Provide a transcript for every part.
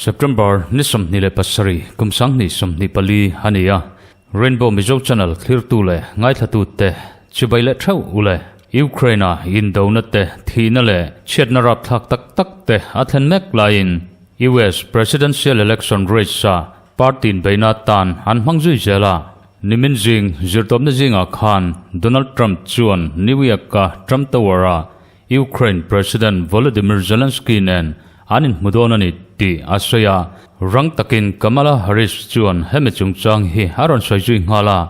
September ni 27 kum 2024 a ni a, Rainbow Mizo Channel thlirtu leh ngaithlatute chibai leh theuh u le. Ukraine-a indona te, thihna leh chhiatna rapthlak tak tak te a thlen mek laiin US Presidential Election race-a party inbeihna atan an hmang zui zel a. Nimin zing zirtawpna zingah khan Donald Trump chuan New York-a Trump Tower-a Ukraine President Volodymyr Zelensky nen an inhmu dawn a ni tih a sawi a, rang takin Kamala Harris chuan hemi chungchang hi a rawn sawi zui nghal a,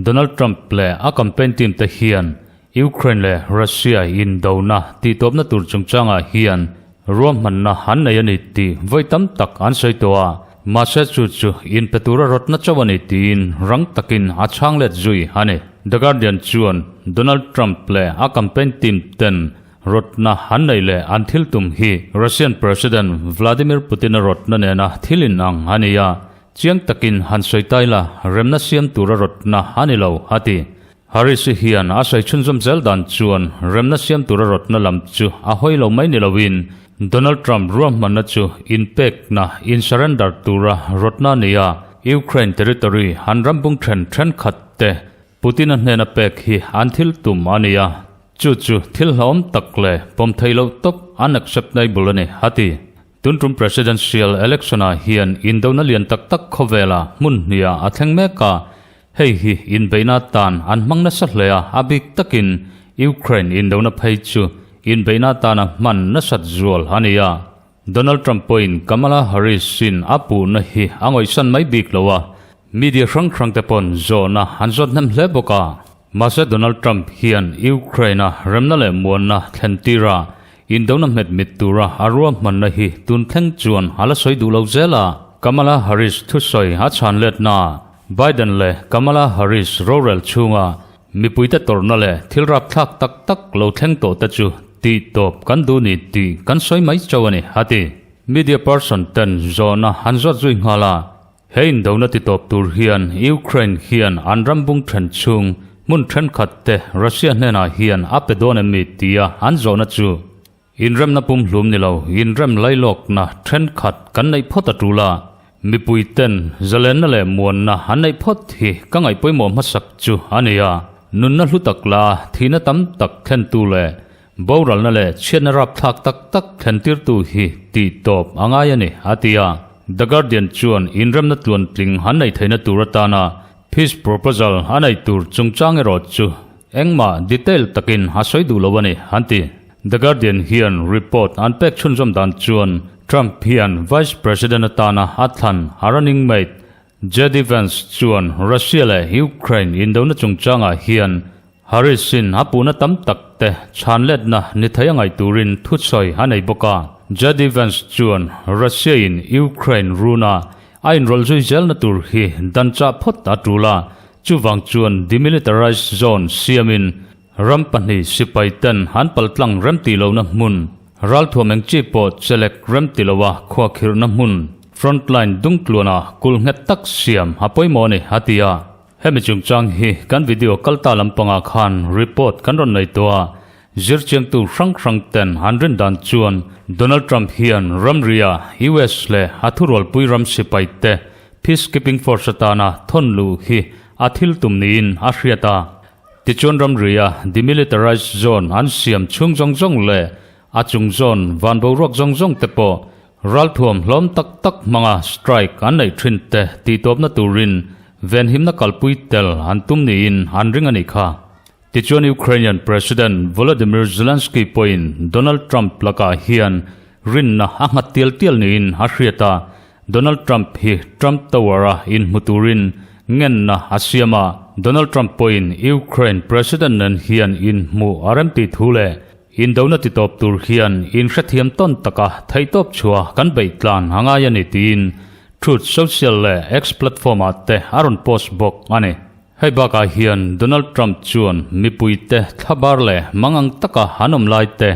Donald Trump leh a campaign team te hian Ukraine leh Russia indona tihtawpna tur chungchangah hian ruahmanna an nei a ni tih vawi tam tak an sawi tawh a, mahse chu chu inpe tura rawtna chauh a ni tiin rang takin a chhang let zui a ni. The Guardian chuan Donald Trump leh a campaign team ten rawtna an neih leh an thil tum hi Russian President Vladimir Putin-a rawtna nena thil inang a ni a, chiang takin han sawi tai la, remna siam tura rawtna a ni lo, a ti. Harris-i hian a sawi chhunzawm zel dan chuan remna siam tura rawtna lam chu a hawi lo mai ni loin Donald Trump ruahmanna chu inpekna, in surrender tura rawtna a ni a, Ukraine territory an ram bung then thenkhat te Putin-a hnena pek hi an thil tum a ni a, chu chu thil hlauhawm tak leh pawm theih loh tawp unacceptable a ni, a ti. Tun tum Presidential Election-ah hian indona lian tak tak khawvela hmun hniah a thleng mek a, Hei hi inbeihna atan an hmang nasa hle a, a bik takin Ukraine indona phei chu inbeihna atana hman nasat zual a ni a. Donald Trump pawhin Kamala Harris-in a puhna hi a ngawihsan mai bik lo a, media hrang hrangte pawn zawhna an zawt hnem hle bawk a. Mahse Donald Trump hian Ukraine-a remna leh muanna thlen tira indona hmet mit tura a ruahmanna hi tun thleng chuan a la sawi duh lo zel a. Kamala Harris thusawi a chhan letna Biden leh Kamala Harris rorel chhunga mipuite tawrhna leh thil rapthlak tak tak lo thleng tawh te chu tih tawp kan duh ni tih kan sawi mai chauh a ni, a ti. Media person ten zawhna an zawt zui nghal a, he indona ti tawp tur hian Ukraine hian an ram bung then chhung hmun thenkhat te Russia hnenah hian a pe dawn em mi tia an zawhna chu Inremna pumhlum ni lo, inrem lailawkna thenkhat kan neih phawt a tul a, mipui ten zalenna leh muanna an neih phawt hi ka ngaih pawimawh hmasak chu a ni a, nunna hlu tak la thihna tam tak thlentu leh boralna leh chhiatna rapthlak tak tak thlentirtu hi tih tawp a ngai a ni, a ti a. The Guardian chuan inremna tluantling an neih theihna tur atana peace proposal a neih tur chungchang erawh chu engmah detail takin a sawi duh lo a ni, an ti. The Guardian hian report an pek chhunzawm dan chuan Trump hian Vice President atana a thlan a running mate JD Vance chuan Russia leh Ukraine indona chungchangah hian Harris-in a puhna tam tak te chhanletna ni thei a ngaih turin thusawi a nei bawk a. JD Vance chuan Russia-in Ukraine runa a inrawlh zui zelna tur hi dan chah phawt a tul a, chuvang chuan demilitarized zone siamin Ram pahnih sipai ten an paltlang remtih lohna hmun, ralthuam eng chi pawh chelek remti loa khuakhirhna hmun, frontline dungtluana kulh nghet tak siam a pawimawh a ni, a ti a. Hemi chungchang hi kan video kalta lampangah khan report kan rawn nei tawh a, zirchiangtu hrang hrang ten an rin dan chuan Donald Trump hian ramria US leh a thurualpui ram sipai te peacekeeping force atana thawn luh hi a thil tum niin a hriat a. Tichuan ramria demilitarized zone an siam chhung zawng zawng leh a chung zone van boruak zawng zawng te pawh ralthuam hlawm tak tak hmanga strike an neih thin te tihtawpna turin venhimna kalpui tel an tum niin an ring a nih kha. Tichuan Ukrainian President Volodymyr Zelensky pawhin Donald Trump lakah hian rinna a nghat tial tial niin a hriat a, Donald Trump hi Trump Tower-a inhmu turin ngenna a siam a, Donald Trump pawhin Ukraine President nen hian inhmuh a remtih thu leh indona titawp tur hian inhrethiam tawn taka theihtawp chhuah kan beih tlan a ngai a ni tiin Truth Social leh X platform-ah te a rawn post bawk a ni. Hei bakah hian Donald Trump chuan mipuite thlabar leh mangang taka an awm lai te,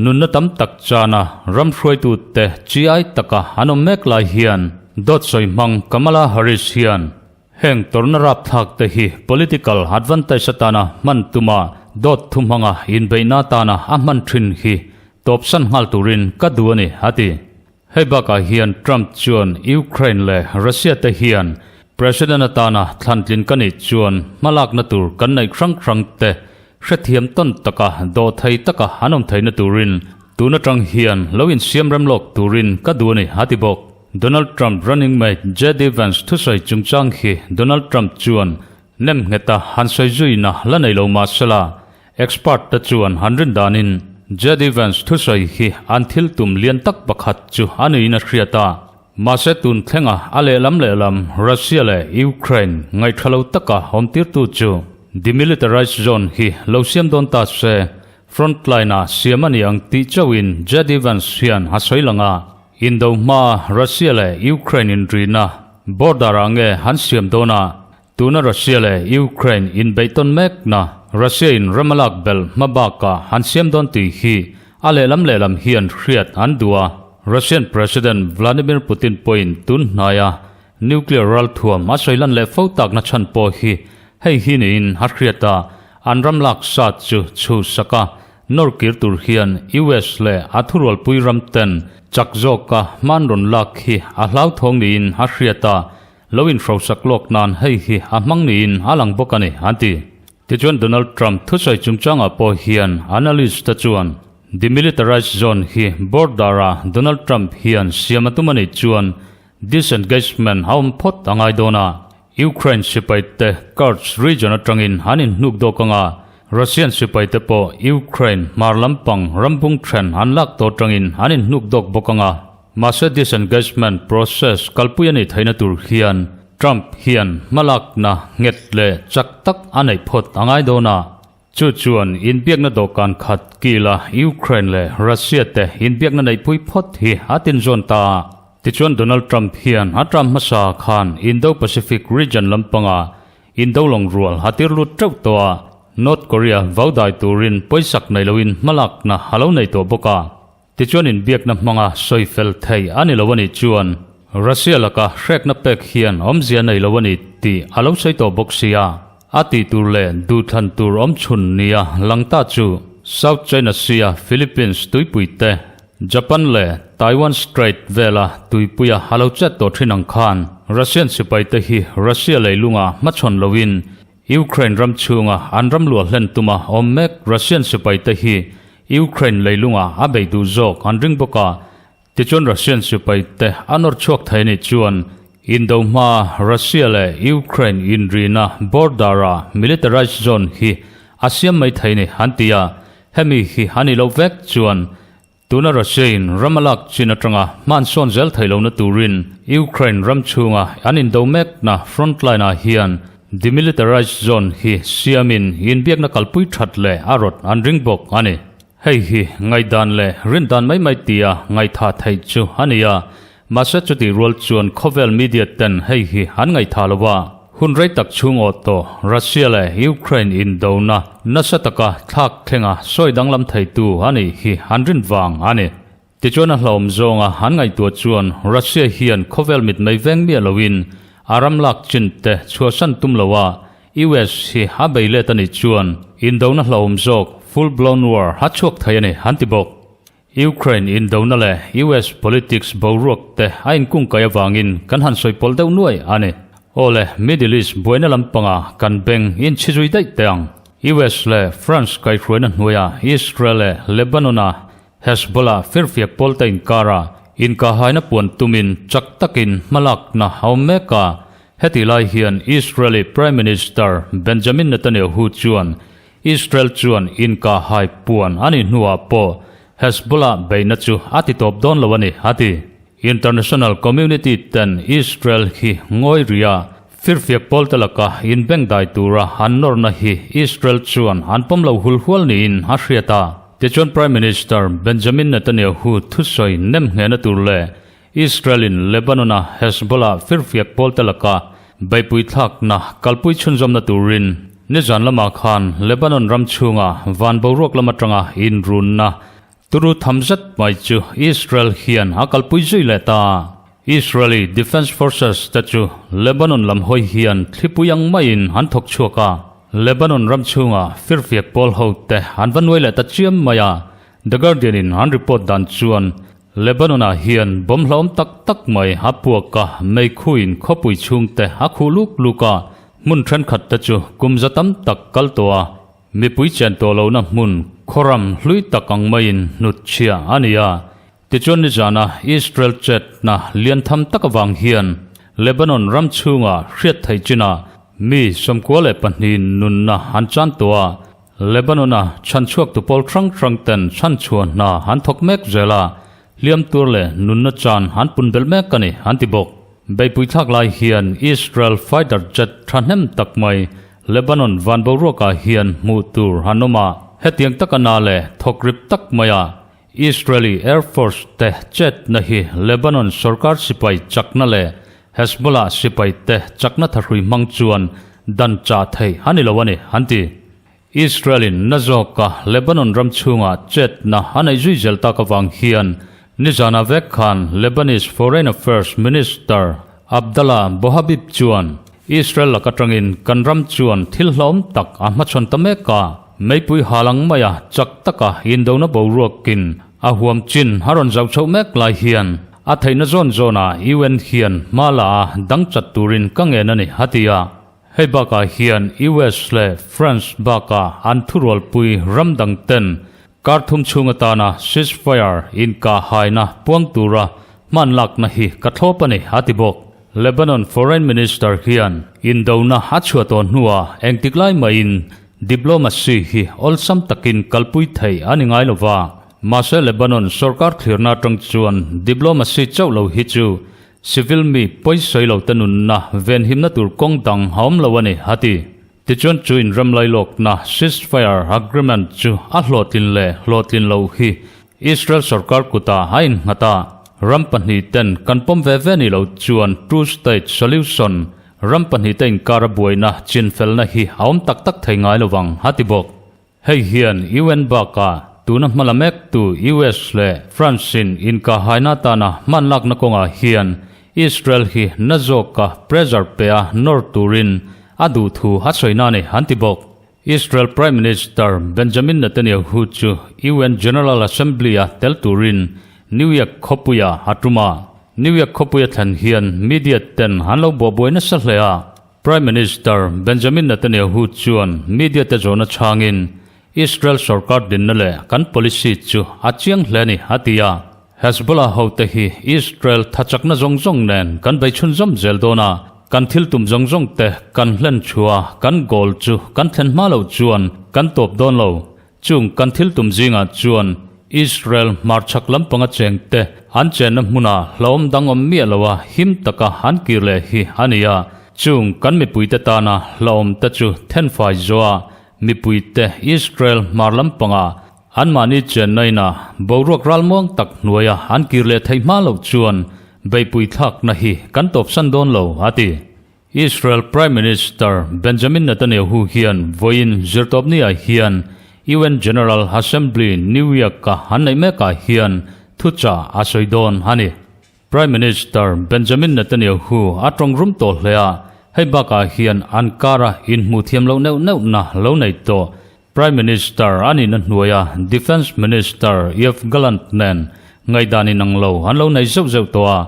nunna tam tak chana ram hruaitute chi ai taka an awm mek lai hian dawt sawi hmang Kamala Harris hian. Heng tawrhna rapthlak te hi political advantage atana hman tuma dawt thu hmanga inbeihna atana a hman thin hi tawpsan nghal turin ka duh a ni, a ti. Hei bakah hian Trump chuan Ukraine leh Russia te hian President atana thlantlin ka nih chuan hmalakna tur kan neih hrang hrang te hrethiam tawn taka dawh thei taka an awm theihna turin tun atang hian lo insiam rem lawk turin ka duh a ni, a ti bawk. Donald Trump running mate JD Vance thusawi chungchang hi Donald Trump chuan nem ngheta han sawi zuina la nei lo mahsela expert te chuan han rin danin JD Vance thusawi hi an thil tum lian tak pakhat chu a niin a hriat a. Mahse tun thlenga a lehlam lehlam Russia leh Ukraine ngaihthla lo taka awmtirtu chu demilitarized zone hi lo siam dawn ta se front line-a siam a ni ang tih chauhin JD Vance hian a sawi lang a. Indo hmaa Russia leh Ukraine inrina border-ah nge an siam dawn a, tuna Russia leh Ukraine inbeihtawn mekna Russia-in ram a lak belh hma bakah an siam dawn tih hi a lehlam lehlam hian hriat an duh a. Russian President Vladimir Putin pawhin tun hnaia nuclear ralthuam a sawi lan leh fo takna chhan pawh hi hei hi niin a hriat a, an ram lak sat chu chhuhsak a Nawr kir tur hian US leh a thurualpui ram ten chak zawka hman rawn lak hi a hlauthawng niin a hriat a, lo inhrosak lawk nan hei hi a hmang niin a lang bawk a ni, an ti. Tichuan Donald Trump thusawi chungchangah pawh hian analyst te chuan demilitarized zone hi border-a Donald Trump hian siam a tum a nih chuan disengagement a awm phawt a ngai dawn a, Ukraine sipaite Kursk region atangin an inhnuk dawk anga, Russian sipaite pawh Ukraine hmar lampang rambung then an lak tawh atangin an inhnuk dawk bawk anga. Mahse disengagement process kalpui a nih theihna tur hian Trump hian hmalakna nghet leh chak tak a neih phawt a ngai dawn a. Chu chuan inbiakna dawhkan khat kila Ukraine leh Russia te inbiakna neihpui phawt hi a tinzawn ta a. Tichuan Donald Trump hian a term hmasa khan Indo-Pacific region lampanga Indo lawng rual a tir lut teuh tawh a, North Korea vau dai turin pawisak nei loin hmalakna a lo nei tawh bawk a. Tichuan inbiakna hmanga sawi fel thei a ni lo a nih chuan Russia laka hrekna pek hian awmzia nei lo a ni tih a lo sawi tawh bawk sia. A tih tur leh duhthlan tur awmchhun nia lang ta chu South China Sea-a Philippines tuipui te, Japan leh Taiwan Strait vela tuipuia a lo chet tawh thin ang khan Russian sipaite hi Russia leilunga hmachhawn loin Ukraine ram chhunga an ram luah hlen tuma awm mek Russian sipaite hi Ukraine leilunga a bei duh zawk an ring bawk a, tichuan Russian sipaite a nawr chhuak thei anih chuan Indo hmaa Russia leh Ukraine inrina border-a militarized zone hi a siam mai thei ni an ti a, hemi hi a nih loh vek chuan Tuna Russia-in ram a lak chin atanga hman sawn zel thei lohna turin Ukraine ram chhunga an indo mekna frontline-ah hian demilitarized zone hi siamin inbiakna kalpui that leh a rawt an ring bawk a ni. Hei hi ngaihdan leh rindan mai mai tia ngaihthah theih chu a ni a, Mahse chutih rual chuan khawvel media ten hei hi an ngaihthah lo a, hun rei tak chhung awh tawh Russia leh Ukraine indona nasa taka thlak thlenga sawi danglam theitu a nih hi an rin vang a ni. Tichuan a hlauhawm zawnga an ngaihtuah chuan Russia hian khawvel mitmei veng miah loin a ram lak chin te chhuahsan tum lo a, US hi a bei let a nih chuan indona hlauhawm zawk full blown war a chhuak thei a ni an ti bawk. Ukraine indona leh US politics boruak te a inkungkaih avangin kan han sawi pawlh deuh nuai a ni. Aw le, Middle East buaina lampangah kan beng inchhi zui daih teh ang. US leh France kaihhruaina hnuaiah Israel leh Lebanon-a Hezbollah firfiak pawl te inkara inkahaina puan tumin chak takin hmalakna a awm mek a. Hetih lai hian Israeli Prime Minister Benjamin Netanyahu chuan Israel chuan inkahhai puan a nih hnuah pawh Hezbollah beihna chu a ti tawp dawn lo a ni, a ti. International community ten Israel hi ngawi rih a, firfiak pawlte laka inbengdai tura an nawrna hi Israel chuan an pawm lo hul hual niin a hriat a. Tichuan Prime Minister Benjamin Netanyahu thusawi nem nghehna tur leh Israel-in Lebanon-a Hezbollah firfiak pawlte laka beihpui thlakna kalpui chhunzawmna turin nizan lamah khan Lebanon ram chhunga van boruak lam atanga inrunna turu tham zet mai chu Israel hian a kalpui zui leh ta. Israeli Defence Forces te chu Lebanon lam hawi hian thlipui ang maiin an thawk chhuak a, Lebanon ram chhunga firfiak pawl ho te an va nuai leh ta chiam mai a, The Guardian in an report dan chuan Lebanon ah hian bomb hlauhawm tak tak mai a puak a, meikhuin khawpui chhungte a khuh luk luk a, hmun thenkhat te chu kum za tam tak kal tawh a, mipui chen tawh lohna hmun khawram hlui tak ang maiin hnut chhia a ni a. Tichuan nizana Israel chetna lian tham tak avang hian Lebanon ram chhunga hriat theih chinah mi 92 nunna an chan tawh a, Lebanon-a chhanchhuaktu pawl hrang hrang ten chhanchhuah hna an thawk mek zel a, hliam tur leh nunna chan an pun belh mek a ni, an ti bawk. Beihpui thlak lai hian Israel fighter jet thahnem tak mai Lebanon van boruakah hian hmuh tur an awm a, hetiang taka na leh thawk rip tak maia Israeli Air Force te chetna hi Lebanon sorkar sipai chakna leh Hezbollah sipai te chakna thahrui hmang chuan dan chah theih a ni lo a ni, an ti. Israel-in na zawka Lebanon ram chhungah chetna a neih zui zel tak avang hian nizana vek khan Lebanese Foreign Affairs Minister Abdallah Bohabib chuan Israel lak atangin kan ram chuan thil hlawm tak a hmachhawn ta mek a, meipui hal ang maia chak taka indona boruakin a huam chin a rawn zauh chhoh mek lai hian a theihna zawn zawnah UN hian hma la a dang chat turin ka ngen a ni, a ti a. Hei bakah hian US leh France bakah an thurualpui ram dang ten kar thum chhung atana ceasefire inkahhaina puang tura hman lakna hi ka thlawp a ni, a ti bawk. Lebanon Foreign Minister hian indona a chhuah tawh hnuah engtik lai mahin diplomacy hi awlsam takin kalpui theih a ni ngai lo va. Mahse Lebanon sorkar thlirna atang chuan diplomacy chauh lo hi chu civil mi pawisawi lo te nunna venhimna tur kawng dang a awm lo a ni, a ti. Tichuan chu inremlai lawkna ceasefire agreement chu a hlawhtlin leh hlawhtlin lo hi Israel sorkar kutah a innghat a, ram pahnih ten kan pawm ve ve ni lo chuan two state solution, ram pahnih te inkara buaina chinfelna hi a awm tak tak thei ngai lovang, a ti bawk. Hei hian UN bakah tuna hmala mektu US leh France-in inkahhaina atana hmanlakna kawngah hian Israel hi na zawka pressure pe a nawr turin a duh thu a sawi na a ni, an ti bawk. Israel Prime Minister Benjamin Netanyahu chu UN General Assembly-a tel turin New York khawpuia a tum a. New York khawpuia thlen hian media ten an lo buahbuai nasa hle a. Prime Minister Benjamin Netanyahu chuan media te zawhna chhangin Israel sorkar dinna leh kan policy chu a chiang hle a ni, a ti a. Hezbollah hote hi Israel thachakna zawng zawng nen kan bei chhunzawm zel dawn a, kan thil tum zawng zawng te kan hlen chhuah a, kan goal chu kan thlen hma loh chuan kan tawp dawn lo. Chung kan thil tum zingah chuan Israel hmarchhak lampanga cheng te an chenna hmuna hlauhawm dang awm miah lo a him taka an kir leh hi a ni a. Chung kan mipuite tana hlauhawm te chu thenfai zawha mipuite Israel hmar lampanga Anmahni chenna inah boruak ralmuang tak hnuaia an kir leh theih hma loh chuan beihpui thlakna hi kan tawpsan dawn lo, a ti. Israel Prime Minister Benjamin Netanyahu hian vawiin zirtawpniah hian UN General Assembly New York-a an neih mekah hian thuchah a sawi dawn a ni. Prime Minister Benjamin Netanyahu a tawng rum tawh hle a, hei bakah hian Ankara inhmuh thiam loh neuh neuhna lo nei tawh. Prime Minister a nihna hnuaia Defence Minister Yoav Gallant nen ngaihdan inang lo an lo nei zeuh zeuh tawh a,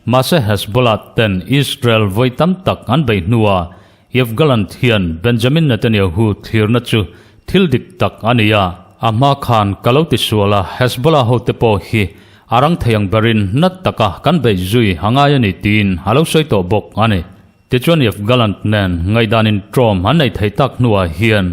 mahse Hezbollah ten Israel vawi tam tak an beih hnuah Yoav Gallant hian Benjamin Netanyahu thlirna chu thil dik tak a ni a, a hma khan ka lo ti sual a, Hezbollah hote pawh hi a rang thei ang berin nat taka kan beih zui a ngai a ni tiin a lo sawi tawh bawk a ni. Tichuan Yoav Gallant nen ngaihdanin ṭawm an nei thei tak hnuah hian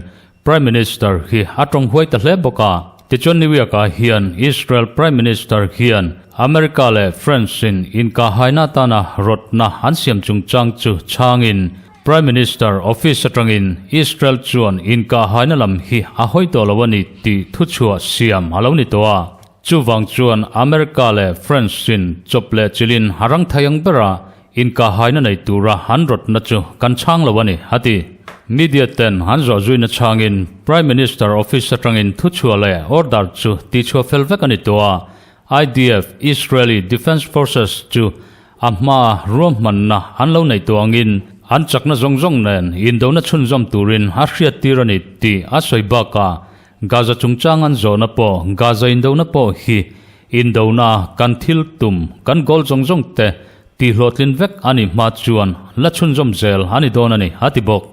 Prime Minister hi a tawng huai ta hle bawk a. Tichuan New York-ah hian Israel Prime Minister hian America leh France-in inkahhaina atana rawtna an siam chungchang chu chhangin Prime Minister office atangin Israel chuan inkahhaina lam hi a hawi tawh lo a ni tih thuchhuah siam a lo ni tawh a. Chuvang chuan America leh France-in chawp leh chilhin a rang thei ang bera Inkahhaina nei tura an rawtna chu kan chhang lo a ni, a ti. Media ten an zawh zuina chhangin Prime Minister office atangin thuchhuah leh order chu tihchhuah fel vek a ni tawh a, IDF, Israeli Defence Forces, chu A hmaa ruahmanna an lo neih tawh angin an chakna zawng zawng nen indona chhunzawm turin a hriattir a ni tih a sawi bakah Gaza chungchang an zawhna pawh Gaza indona pawh hi indona kan thil tum kan goal zawng zawng te tihhlawhtlin vek a nih hma chuan la chhunzawm zel a ni dawn a ni a ti bawk.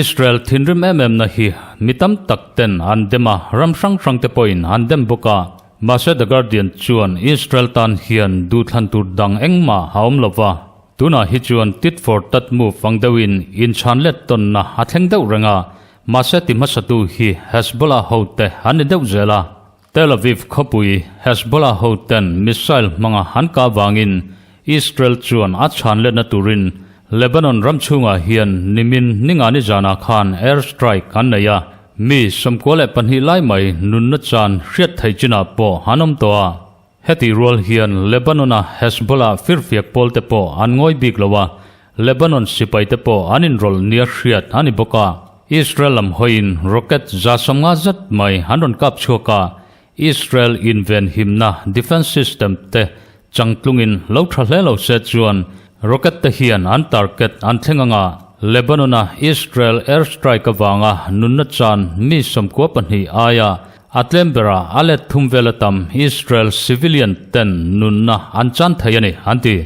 Israel thinrim em em na hi mi tam tak ten an dem a, ram hrang hrang te pawhin an dem bawk a. Mahse The Guardian chuan Israel tan hian duhthlan tur dang engmah a awm lo va, tunah hi chuan tit for tat move ang deuhin inchhan let tawnna a thleng deuh reng a, mahse ti hmasatu hi Hezbollah hote an ni deuh zel a. Tel Aviv khawpui Hezbollah hoten missile hmanga an kah vangin Israel chuan a chhan letna turin Lebanon ram chhungah hian nimin ningani zanah khan air strike an nei a, mi 92 lai mai nunna chan hriat theih chinah pawh an awm tawh a. Hetih rual hian Lebanon-a Hezbollah firfiak pawlte pawh an ngawi bik lo a, Lebanon sipaite pawh an inrawlh nia hriat a ni bawk a. Israel lam hawiin rocket 150 zet mai an rawn kap chhuak a, Israel invenhimna defence system te changtlungin lo tha hle lo se chuan rocket te hian an target an thleng anga Lebanon-a Israel air strike avanga nunna chan mi 92 aia a tlem berah a let thum vela tam Israel civilian ten nunna an chan thei a ni, an ti.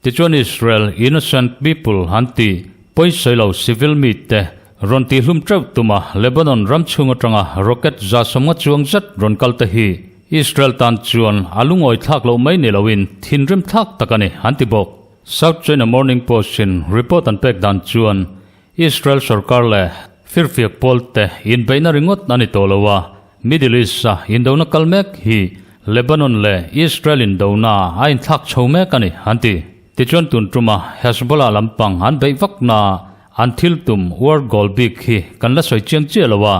Tichuan Israel innocent people an ti, pawisawi lo civil mite rawn tihhlum teuh tuma Lebanon ram chhung atanga rocket 150 chuang zet rawn kal te hi Israel tan chuan a lungawi thlak loh mai ni loin thinrim thlak tak a ni an ti bawk. South China Morning Post in report an pek dan chuan Israel sorkar leh firfiak pawl te inbeihna ringawt a ni tawh lo a, Middle East-a indona kal mek hi Lebanon leh Israel indona a inthlak chho mek a ni, an ti. Tichuan tun tuma Hezbollah lampang an beih vakna an thil tum war goal bik hi kan la sawi chiang chiah lo a,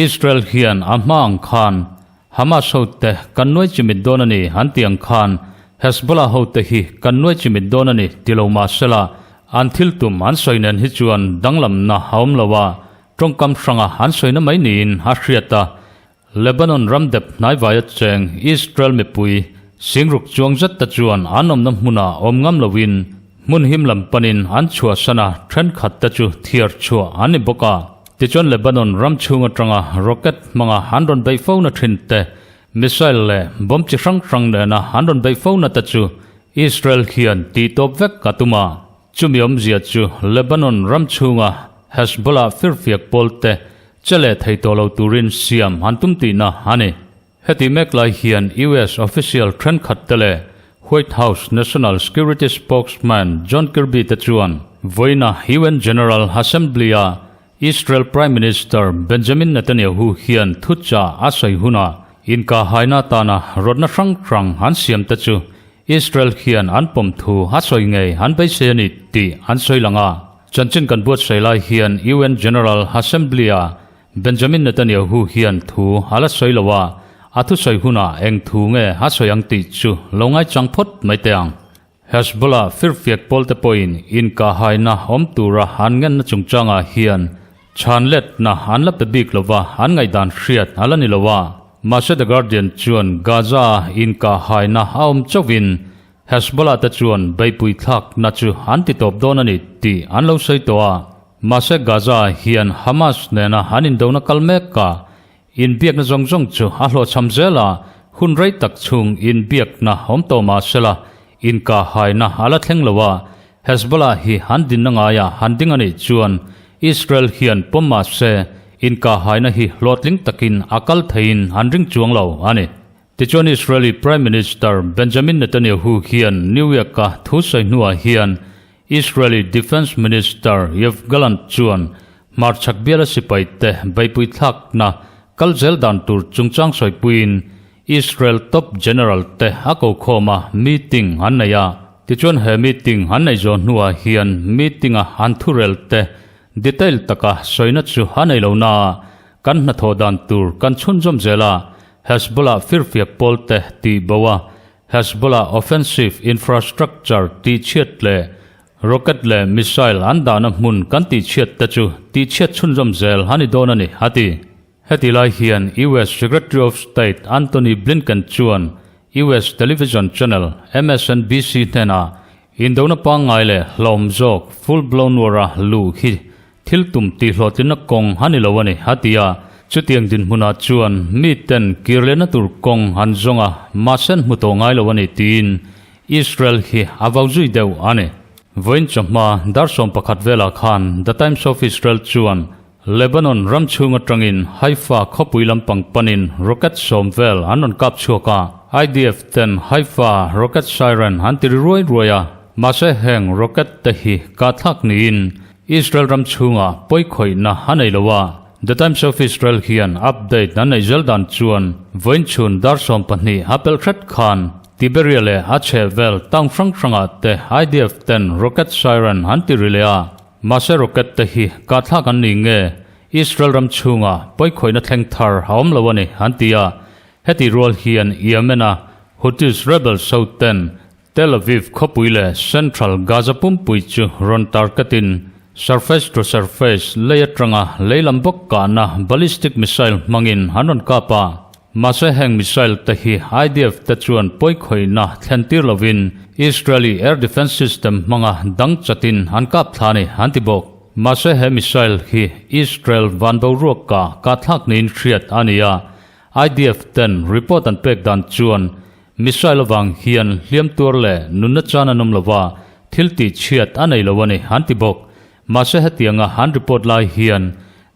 Israel hian a hma ang khan Hamas hote kan nuai chimit dawn a ni an ti ang khan Hezbollah hote hi kan nuai chimit dawn a ni ti lo mah sela an thil tum an sawi nen hi chuan danglamna a awm lo a, tawngkam hranga an sawina mai niin a hriat a. Lebanon ram dep hnaivaia cheng Israel mipui singruk chuang zet te chuan an awmna hmunah awm ngam loin Hmun him lam panin an chhuahsan a, thenkhat te chu thiar chhuah an ni bawk a. Tichuan Lebanon ram chhung atanga rocket hmanga an rawn beih fo na thin te, missile leh bomb chi hrang hrang nena an rawn beih fo na te chu Israel hian tih tawp vek a tum a. Chumi awmzia chu Lebanon ram chhunga Hezbollah firfiak pawl te che leh thei tawh lo turin siam an tum tihna a ni. Heti mek lai hian US official thenkhat te leh White House National Security spokesman John Kirby te chuan vawiina UN General Assembly-a Israel Prime Minister Benjamin Netanyahu hian thuchah a sawi hunah inkahhaina atana rawtna hrang hrang an siam te chu Israel hian an pawm thu a sawi ngei an beisei a ni tih an sawi lang a. Chanchin kan buatsaih lai hian UN General Assembly-a Benjamin Netanyahu hian thu a la sawi lo a, a thusawi hunah eng thu nge a sawi ang tih chu lo ngaichang phawt mai teh ang. Hezbollah firfiak pawlte pawhin inkahhaina awm tura an ngenna chungchangah hian chhan letna an la pe bik lo va, an ngaihdan hriat a la ni lo a. Mahse The Guardian chuan Gaza-a inkahhaina a awm chauhin Hezbollah te chuan beihpui thlakna chu an ti tawp dawn a ni tih an lo sawi tawh a. Mahse Gaza hian Hamas nena an indona kal mek a, inbiakna zawng zawng chu a hlawhchham zel a, hun rei tak chhung inbiakna awm tawh mah sela inkahhaina a la thleng lo a, Hezbollah hi an dinna ngaiah han ding a nih chuan Israel hian pawm mah se inkahhaina hi hlawhtling takin a kal theiin an ring chuang lo a ni. Tichuan Israeli Prime Minister Benjamin Netanyahu hian New York-a thu sawi hnuah hian Israeli Defence Minister Yoav Gallant chuan hmarchhak biala sipaite beihpui thlakna kal zel dan tur chungchang sawipuiin Israel top general te a ko khawm a, meeting an nei a. Tichuan he meeting an nei zawh hnuah hian meeting-a an thurel te detail taka sawina chu a nei lo naa Kan hnathawh dan tur kan chhunzawm zel a, Hezbollah firfiak pawlte tih bo a, Hezbollah offensive infrastructure tihchhiat leh rocket leh missile an dahna hmun kan tihchhiat te chu tihchhiat chhunzawm zel a ni dawn a ni, a ti. Heti lai hian US Secretary of State Antony Blinken chuan US television channel MSNBC hnenah. Indona pangngai leh hlawm zawk full blown war a luh hi thil tum tihhlawhtlinna kawng a ni lo a ni, a ti a. Chutiang dinhmunah chuan miten kir lehna tur kawng an zawng a, mahse an hmu tawh ngai lo a ni tiin Israel hi a vau zui deuh a ni. Vawiin chawhma dar 11 velah khan The Times of Israel chuan Lebanon ram chhung atangin Haifa khawpui lampang panin rocket sawm vel an rawn kap chhuak a, IDF ten Haifa rocket siren an ti ri ruai ruai a, mahse heng rocket te hi kahthlak niin Israel ram chhungah pawikhawihna a nei lo a, The Times of Israel hian update an neih zel dan chuan vawiin chhun dar 12 a pelh hret khan Tiberia leh a chhehvel town hrang hrangah te IDF ten rocket siren an ti ri leh a. Mahse rocket te hi kahthlak an ni nge? Israel ram chhunga pawikhawihna thleng thar a awm lo a ni, an ti a. Heti rual hian Yemen-a Houthis rebels ho ten Tel Aviv khawpui leh Central Gaza pumpui chu rawn target-in surface to surface lei atanga lei lam bawk kahna ballistic missile hmangin an rawn kap a. Mahse heng missile te hi IDF te chuan pawikhawihna thlen tir lovin Israeli air defence system hmanga dang chatin an kap thla a ni, an ti bawk. Mahse he missile hi Israel van boruaka kahthlak niin hriat a ni a, IDF ten report an pek dan chuan missile avang hian hliam tuar leh nunna chan an awm lova, thil tih chhiat a nei lo a ni, an ti bawk. Mahse hetianga an report lai hian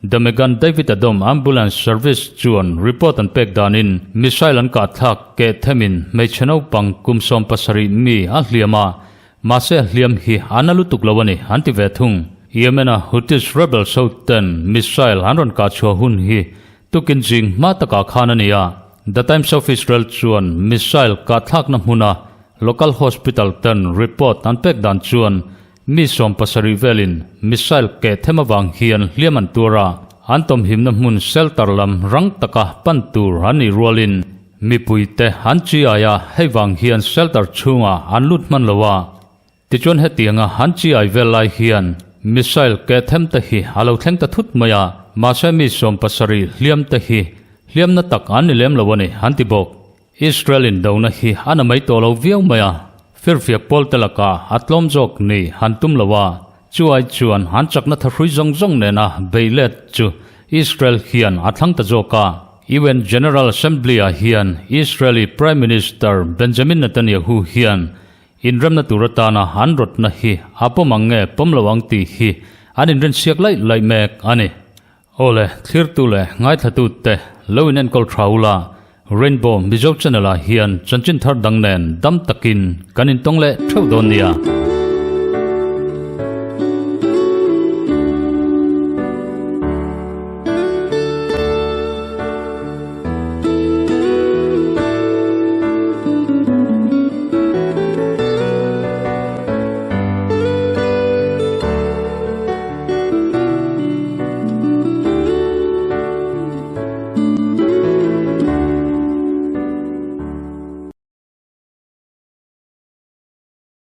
The Megan David Adom Ambulance Service chuan report an pek danin missile an kah thlak keh themin hmeichhe naupang kum 17 mi a hliam a, mahse a hliam hi a na lutuk lo a ni an ti ve thung. Yemen-a Houthis rebels ho ten missile an rawn kah chhuah hun hi tukin zing hma takah khan a ni a, The Times of Israel chuan missile kah thlakna hmuna local hospital ten report an pek dan chuan Mi 70 velin missile keh them avang hian hliam an tuar a, an tawmhimna hmun shelter lam rang taka pan tur an nih rualin mipuite an chi ai a, hei vang hian shelter chhungah an lut hman lo a. Tichuan hetianga an chi ai vel lai hian missile keh them te hi a lo thleng ta thut mai a, mahse mi 70 hliam te hi hliamna tak an ni lem lo a ni, an ti bawk. Israel indona hi a na mai tawh lo viau mai a, firfiak pawl te lakah a tlawm zawk ni han tum lo a, chu ai chuan an chakna thahrui zawng zawng nena beih let chu Israel hian a thlang ta zawk a. UN General Assembly-ah hian Israeli Prime Minister Benjamin Netanyahu hian inremna tur atana an rawtna hi a pawm ang nge pawm lo ang tih hi an inrinsiak laih laih mek a ni. Awle, thlirtu leh ngaithlatute lo in enkawl tha ula, Rainbow Mizo Channel ah hian chanchin thar dang nen dam takin kan intawng leh theuh dawn nia.